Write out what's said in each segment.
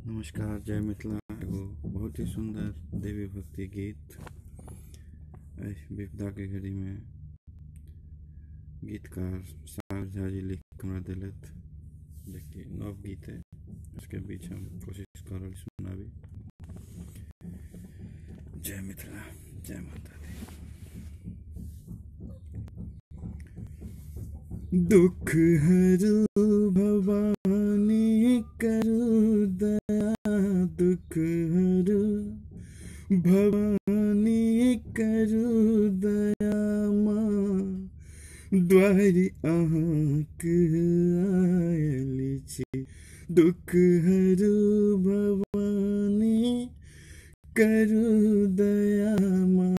नमस्कार, जय मिथिला। एगो बहुत ही सुंदर देवी भक्ति गीत एहि विपदा के घड़ी में गीतकार सागर झा जी लिख के हमरा देलथि, जेकि नव गीत है। उसके बीच हम कोशिश कर रहल सुनाबी। जय मिथिला, जय माता दी। दुख हरू भवानी करू दया, दुख हरू भवानी करू दया, माँ द्वारी अहाँक आयल छी। दुख हरू भवानी करू दया, माँ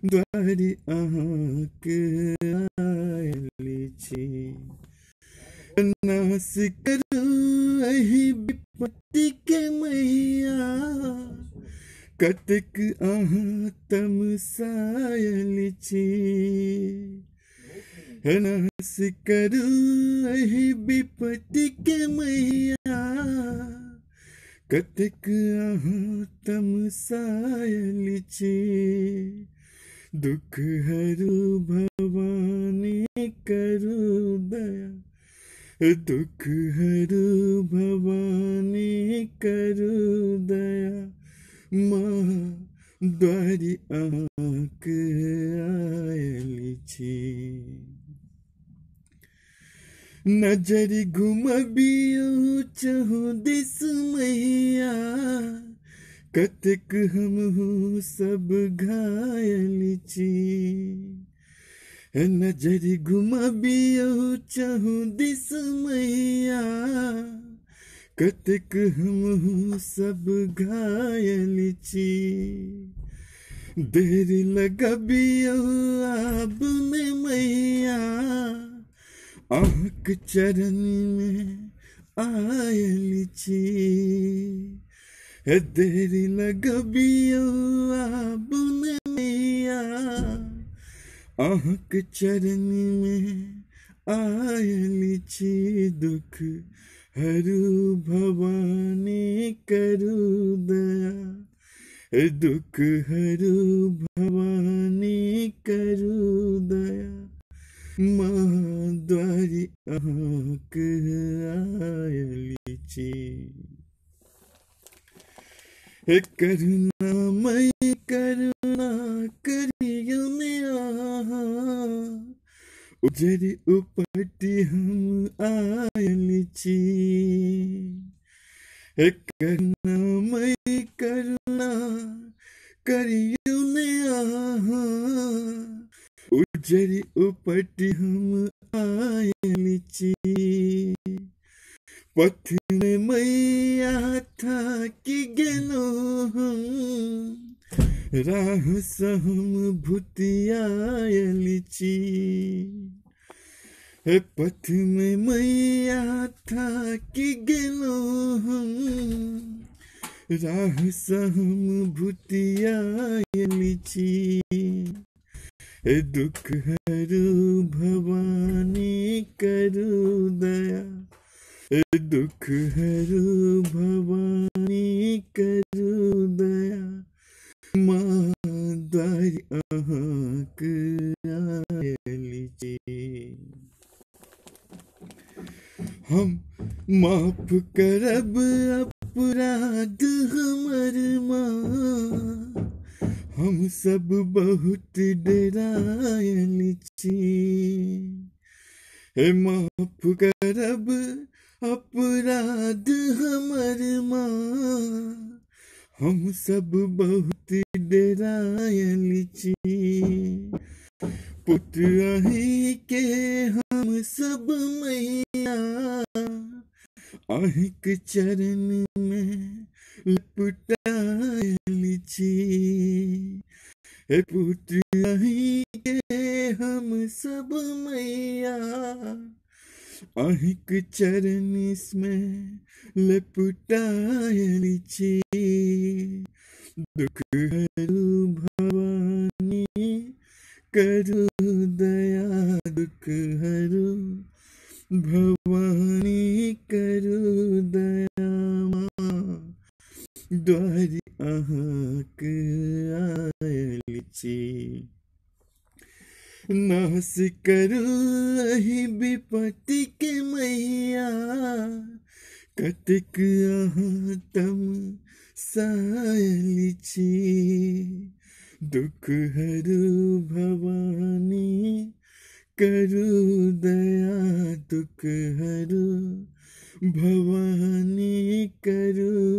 द्वारी अहाँक आयल छी। नाश करू एहि विपत्ति के मैया, कतेक अहाँ तमसायल छी। नाश करू एहि विपत्ति के मैया, कतेक अहाँ तमसायल छी। दुख हरू भवानी करू दया, दुख हरू भवानी करू दया, माँ द्वारी अहाँक आयल छी। नजरि घुमबियौ चहु दिस मैया, कतेक हमहूँ सब घायल छी। नजरि घुमबियौ चहु दिस मैया, कतेक हमहूँ सब घायल छी। देर लगबियौ आब ने मैया, अहाँक चरण में आयल छी। देर लगबियौ आब ने मैया, अहाँक चरण में आयल छी। दुख हरू भवानी करू दया, दुख हरू भवानी करू दया, माँ द्वारी अहाँक आयल छी। करुणामयी करुणा करियौ ने अहाँ, उजरि उपटि हम आयल छी। करुणामयी करुणा करियौ ने अहाँ, उजरि उपटि हम आयल छी। पथ में मैया थाकि गेलहुँ हम, राह सँ हम भुतियायल छी। पथ में मैया थाकि गेलहुँ हम, राह सँ हम भुतियायल छी। दुख हरू भवानी करू दया, दुख हरू भवानी करू दया, माँ द्वारी अहाँक आयल छी। हम माफ करब अपराध हमर माँ, हम सब बहुत डरायल छी। माफ करब अपराध हमर माँ, हम सब बहुत डरायल छी। पुत्र अहीं के हम सब मैया, अहींक चरण में लपटायल छी। पुत्र अहीं के हम सब मैया, अहींक चरण में लपटायल छी। दुख हरू भवानी करू दया, दुख हरू भवानी करू दया, माँ द्वारि अहाँक आयल छी। नाश करू एहि विपत्ति के मैया, कतेक अहाँ तमसायल छी। दुख हरू भवानी करू दया, दुख हरू भवानी करू